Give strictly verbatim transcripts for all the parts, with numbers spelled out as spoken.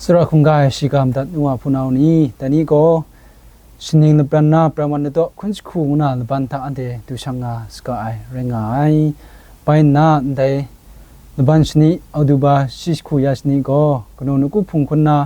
Tsawra hkungga ai shiga madat nu wa hpunau ni, dai ni gaw, shaning lapran na pran wan ladaw hkun jahku ngu na laban hta anhte du shang nga saga ai rai nga ai. Bai nna, ndai laban shani, Oktoba shi jahku ya shani gaw, kanu nawku hpung hkun na,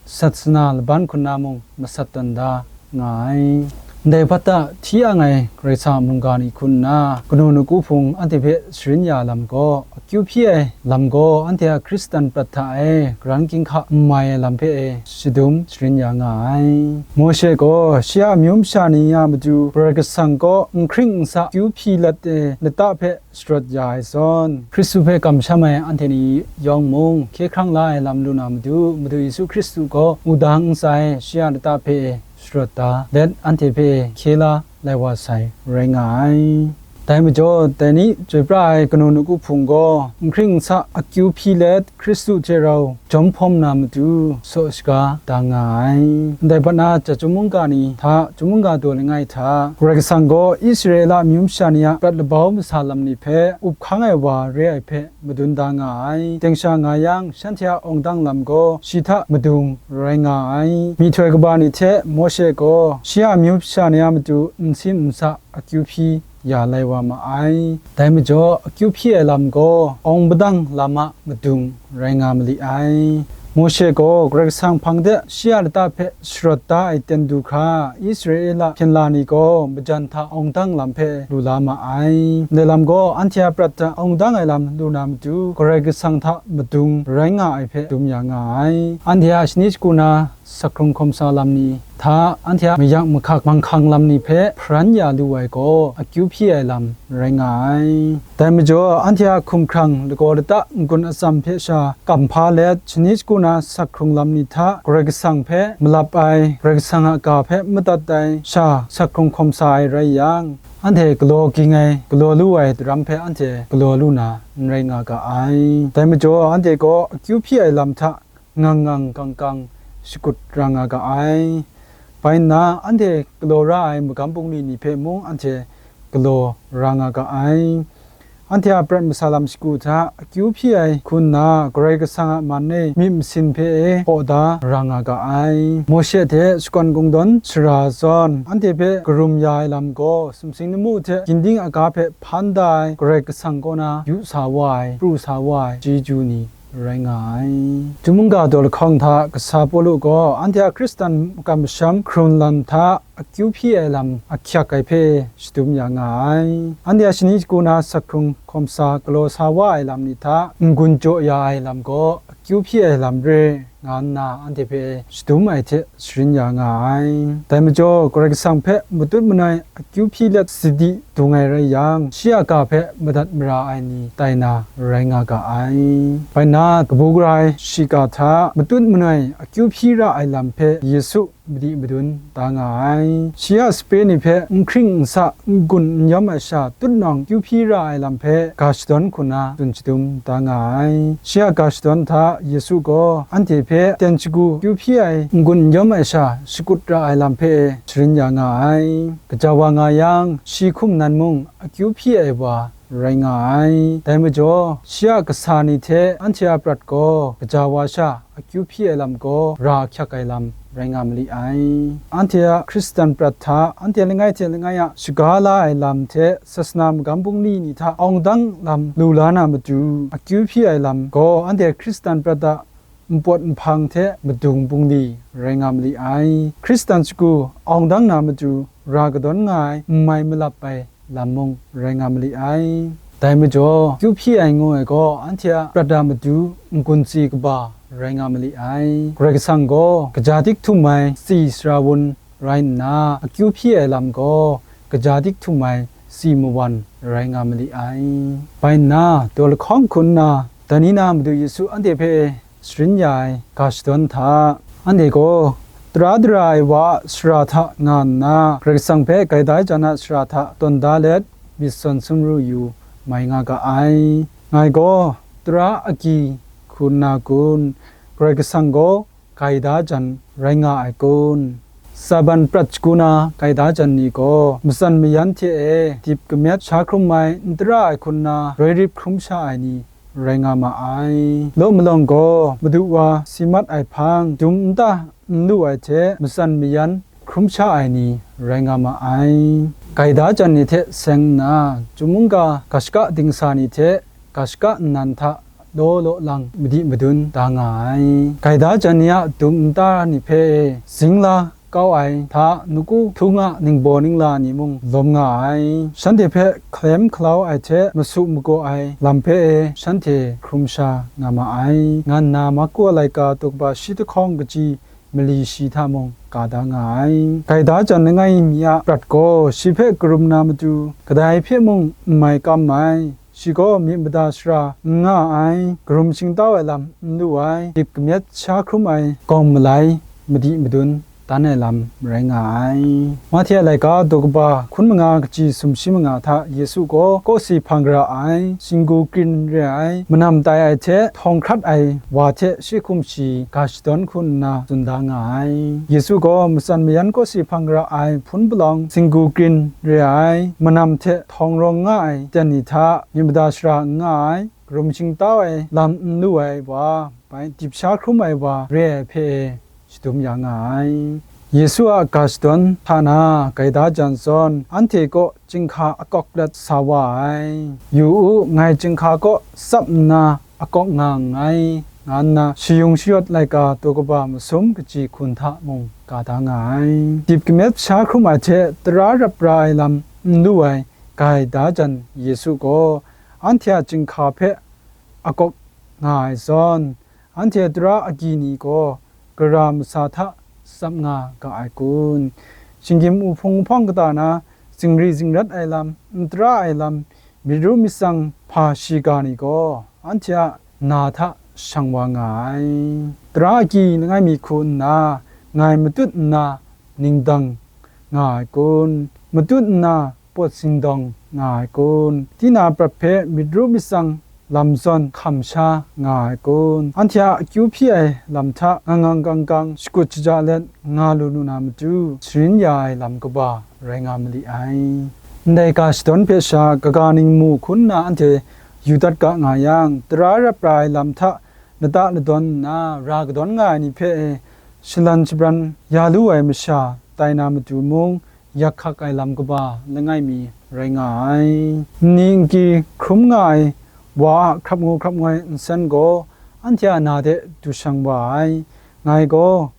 sat sana laban hkun na mung masat tawn da nga ai. Ndai hpat hta hti ang ai Karai Kasang a mungga ni hku nna, kanu nawku hpung anhte hpe sharin ya lam gaw, akyu hpyi ai lam gaw, anhte a Hkristan prat hta e karan ginhka n mai ai lam hpe e shadum sharin ya nga ai. Mawshe gaw shi a amyu masha ni a matu Karai Kasang kaw n hkring n sa akyu hpyi let e lata hpe sharawt ya ai zawn, Hkristu hpe kamsham ai anhte ni yawng mung hkye hkrang la ai lam lu na matu, Madu Yesu Hkristu gaw wudang ntsa e shi a lata hpe sharawt da let, anhte hpe hkye la lai wa sai rai nga ai. Dai majaw, dai ni chyoi pra ai kanu nawku hpung gaw, n hkring n sa akyu hpyi let, Hkristu hte rau jawm hpawm na matu, saw shaga da nga ai. Ndai hpat na, chyum mungga ni hta, chyum mungga daw langai hta, Karai Kasang gaw Israela amyu masha ni a prat labau masa lam ni hpe up hkang ai wa re ai hpe madun da nga ai. Teng sha nga yang, shanhte a awng dang lam gaw shi hta madung rai nga ai. Myihtoi kaba ni hte Mawshe gaw shi a amyu masha ni a matu n sim n sa akyu hpyi ya lai wa ma ai. Dai majaw, akyu hpyi ai lam gaw awng padang lam a madung rai nga mali ai. Mawshe gaw Karai Kasang hpang de shi a lata hpe sharawt da ai ten du hkra, Israela hpyen la ni gaw majan hta awng dang lam hpe lu la ma ai. Ndai lam gaw anhte a prat hta awng dang ai lam lu na matu, Karai Kasang hta madung rai nga ai hpe dum ya nga ai. Anhte a shani shagu na, sakhkrung hkawm sa lam ni hta, anhte a mayak mahkak manghkang lam ni hpe hparan ya lu ai gaw, akyu hpyi ai lam rai nga ai. Dai majaw, anhte a hkumhkrang lagaw lata n-gun atsam hpe sha kam hpa let, shani shagu na sakhkrung lam ni hta Karai Kasang hpe malap ai, Karai Kasang a ga hpe madat ai sha sakhkrung hkawm sa ai rai yang, anhte galaw ging ai, galaw lu ai daram hpe anhte galaw lu na n rai nga ga ai. Dai majaw, anhte gaw akyu hpyi ai lam hta ngang ngang kang kang shakut ra nga ga ai. Bai nna, anhte galaw ra ai magam bungli ni hpe mung anhte galaw ra nga ga ai. Anhte a prat masa lam shagu hta akyu hpyi ai hku nna, Karai Kasang a man e myit masin hpe e hpaw da ra nga ga ai. Mawshe hte shakawn kungdawn sara zawn, anhte hpe karum ya ai lam gaw, sumsing lamu hte ginding aga hpe hpan da ai Karai Kasang kaw na yu sa wa ai, pru sa wa ai chyeju ni rai nga ai. Chyum mungga daw lahkawng hta kasa Pawlu gaw anhte a Hkristan makam masham hkrun lam hta akyu hpyi ai lam ahkyak ai hpe shadum ya nga ai. Anhte a shani shagu na sakhkrung hkawm sa galaw sa wa ai lam ni hta n-gun jaw ya ai lam gaw akyu hpyi ai lam re nga nna, anhte hpe shadum ai hte sharin ya nga ai. Dai majaw, Karai Kasang hpe matut manoi akyu hpyi let sadi dung ai rai yang, shi a ga hpe madat mara ai ni tai na rai nga ga ai. Bai nna, kabu gara ai shiga hta matut manoi akyu hpyi ra ai lam hpe Yesu madi madun da nga ai. Shi a sape ni hpe n hkring n sa, n gun n yawm ai sha tutnawng akyu hpyi ra ai lam hpe ga shadawn hku nna tsun shadum da nga ai. Shi a ga shadawn hta Yesu gaw anhte hpe ten shagu akyu hpyi ai, n gun n yawm ai sha shakut ra ai lam hpe sharin ya nga ai. Gaja wa nga yang, shi hkum nan mung akyu hpyi ai wa rai nga ai. Dai majaw, shi a kasa ni hte anhte a prat gaw gaja wa sha akyu hpyi ai lam gaw ra ahkyak ai lam rai nga mali ai. Anhte a Hkristan prat hta anhte langai hte langai a shaga la ai lam hte sasana magam bungli ni hta awng dang lam lu la na matu, akyu hpyi ai lam gaw anhte Hkristan prat a npawt nhpang hte madung bungli rai nga mali ai. Hkristan shagu awng dang na matu ra kadawn nga ai n mai malap ai lam mung rai nga mali ai. Dai majaw, akyu hpyi ai ngu ai gaw, anhte a prat a matu n-gun tsi kaba rai nga mali ai. Karai Kasang gaw kaja dik htum ai tsi sara wun rai nna, akyu hpyi ai lam gaw kaja dik htum ai tsi mawan rai nga mali ai. Bai nna, daw lahkawng hku nna, dai ni na Madu Yesu anhte hpe sharin ya ai ga shadawn hta, anhte gaw tara dara ai wa a sara hta nga nna, Karai Kasang hpe gaida jan a sara hta tawn da let, myit sawn sumru yu mai nga ga ai. Ngai gaw tara agyi hku nna kun, Karai Kasang gaw gaida jan rai nga ai kun? Saban prat shagu na gaida jan ni gaw, matsan mayan hte e dip kamyat sha hkrum ai n tara ai hku nna, roi rip hkrum sha ai ni rai nga ma ai. Law malawng gaw madu wa si mat ai hpang, dum nta n lu ai hte matsan mayan hkrum sha ai ni rai nga ma ai. Gaida jan ni hte seng nna, chyum mungga ga shaka dingsa ni hte ga shaka nnan hta law law lang madi madun da nga ai. Gaida jan ni a dum nta ni hpe e, zingla kau ai hta, nuku htung a ningbaw ningla ni mung lawm nga ai. Shanhte hpe hkalem hkalau ai hte masu magaw ai lam hpe e, shanhte hkrum sha nga ma ai, nga nna Marku a laika daw kaba shi lahkawng kaji mali shi hta mung ga da nga ai. Gaida jan langai mi a prat gaw shi hpe karum na matu, kadai hpe mung n mai kam ai. Shi gaw myit mada shara n nga ai, karum shingtau ai lam n lu ai, dip kamyet sha hkrum ai gawng malai madi madun dan ai lam rai nga ai. Mahte a laika daw kaba hkun manga kaji sumshi manga hta Yesu gaw kawsi hpang gara ai, shinggu krin re ai, manam tai ai hte htawng hkrat ai wa hte shi hkum shi ga shadawn hku nna tsun da nga ai. Yesu gaw matsan mayan kawsi hpang gara ai hpun palawng, shinggu krin re ai, manam hte htawng rawng nga ai ten ni hta myit mada shara n nga ai, karum shingtau ai lam n lu ai wa, bai dip sha hkrum ai wa re ai hpe e shadum ya nga ai. Yesu a ga shadawn hta na gaida jan zawn, anhte kaw chyinghka akawk let sa wa ai. Yu u, ngai chyinghka kaw tsap nna akawk nga nngai, nga nna shayung shayawt laika daw kaba masum kaji hkun hta mung ga da nga ai. Dip kamyet sha hkrum ai hte tara rap ra ai lam n lu ai gaida jan Yesu gaw anhte a chyinghka hpe akawk nga ai zawn, anhte tara agyi ni gaw gara masa hta tsap nga ga ai kun? Shinggyim uhpung uhpawng kata na zingri zingrat ai lam, n tara ai lam, myit ru myit tsang hpa shiga ni gaw anhte a na hta shang wa nga ai. Tara agyi langai mi hku nna ngai matut nna ningdang nga ai kun? Matut nna pawt sindawng nga ai kun? Tinang prat hpe myit ru myit tsang lam zawn hkam sha nga ai kun? Anhte a akyu hpyi ai lam hta ngang ngang gang gang shakut shaja let nga lu lu na matu, sharin ya ai lam kaba rai nga mali ai. Ndai ga shadawn hpe sha kaga ning mu hku nna anhte yu dat ga nga yang, tara rap ra ai lam hta lata ladawn nna ra kadawn nga ai ni hpe e, shalan shabran ya lu ai masha tai na matu mung, yak hkak ai lam kaba langai mi rai nga ai. Nni nki hkrum nga ai wa a hkrap ngu hkrap ngoi nsen gaw anhte a na de du shang wa ai. Ngai gaw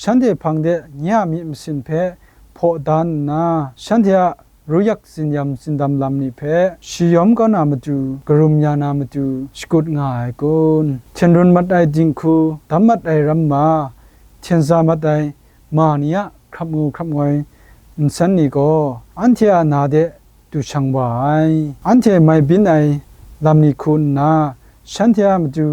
shanhte hpang de nye a myi masin hpe hpaw dan nna, shanhte a ruyak zinyam zindam lam ni hpe shayawm kau na matu, karum ya na matu shakut nga ai kun? Hten run mat ai dinghku, dam mat ai ramma, hten za mat ai ma ni a hkrap ngu hkrap ngoi nsen ni gaw, anhte a na de du shang wa ai. Anhte mai byin ai lam ni hku nna, shanhte a matu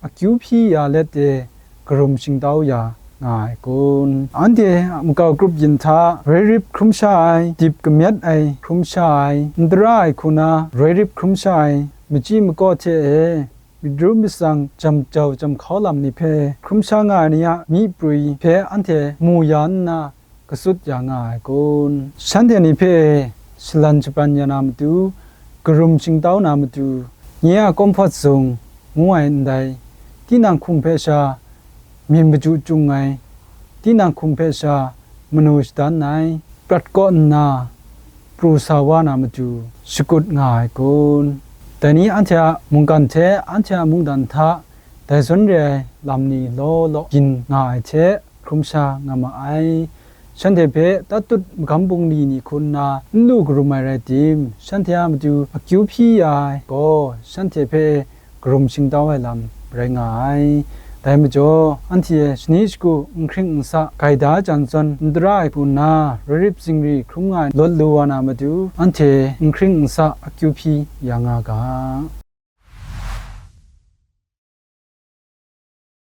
akyu hpyi ya let e, karum shingtau ya nga ai kun? Anhte a makau grup yin hta roi rip hkrum sha ai, dip kamyet ai hkrum sha ai, n tara ai hku na roi rip hkrum sha ai, machyi makaw hte e, myit ru myit tsang jam jau jam hkau lam ni hpe hkrum sha nga ai ni a myi prwi hpe anhte mu ya nna, katsut ya nga ai kun? Shanhte ni hpe e, shalan shabran ya na matu, karum shingtau na matu, nye a kawmhpawt zung ngu ai ndai, tinang hkum hpe sha myin maju chyung ai, tinang hkum hpe sha manu shadan ai, prat kaw nna pru sa wa na matu shakut nga ai kun? Dai ni anhte a mungkan hte anhte a mungdan hta dai zawn re ai lam ni law law byin nga ai hte, hkrum sha nga ma ai. Shanhte hpe tatut magam bungli ni hku nna n lu karum ai rai tim, shanhte a matu akyu hpyi ya ai gaw, shanhte hpe karum shingtau ai lam rai nga ai. Dai majaw, anhte shani shagu n hkring n sa, gaida jan zawn n tara ai hku nna, roi rip zingri hkrum nga ai lawt lu wa na matu, anhte n hkring n sa akyu hpyi ya nga ga.